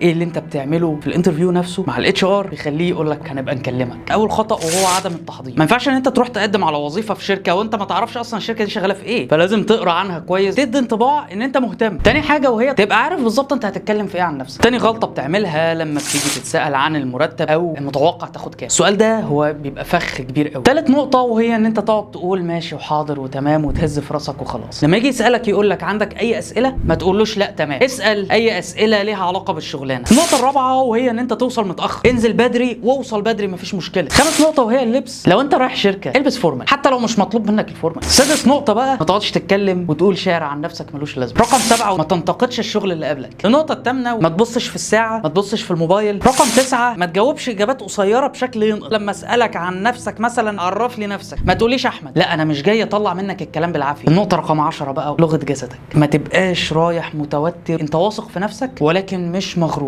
ايه اللي انت بتعمله في ال interview نفسه مع ال HR بيخليه يقول لك هنبقى نكلمك. اول خطا وهو عدم التحضير. ما ينفعش ان انت تروح تقدم على وظيفة في شركة وانت ما تعرفش اصلا الشركة دي شغالة في ايه، فلازم تقرا عنها كويس، تدي انطباع ان انت مهتم. تاني حاجة وهي تبقى عارف بالظبط انت هتتكلم في ايه عن نفسك. تاني غلطه بتعملها لما بتيجي تتسال عن المرتب او المتوقع تاخد كام، السؤال ده هو بيبقى فخ كبير قوي. تالت نقطة وهي ان انت تقعد تقول ماشي وحاضر وتمام وتهز في راسك وخلاص. لما يجي يسالك يقول لك عندك اي اسئلة، ما تقولوش لا تمام، اسال اي اسئلة ليها علاقة بالشغلانه. النقطة الرابعة وهي ان انت توصل متاخر، انزل بدري واوصل بدري مفيش مشكلة. خامس نقطة وهي اللبس، لو انت رايح شركة البس formal حتى لو مش مطلوب منك ال formal. سادس نقطة بقى، ما تقعدش تتكلم وتقول شعر عن نفسك ملوش لازمه. رقم 7، ما تنتقدش الشغل اللي قبلك. النقطة الثامنة، ما تبصش في الساعة، ما تبصش في الموبايل. رقم 9، ما تجاوبش اجابات قصيرة بشكل ينقط. لما اسالك عن نفسك مثلا عرف لي نفسك، ما تقوليش احمد، لا انا مش جاي اطلع منك الكلام بالعافية. النقطة رقم 10 بقى، لغة جسدك، ما تبقاش رايح متوتر، انت واثق في نفسك ولكن مش مغرور.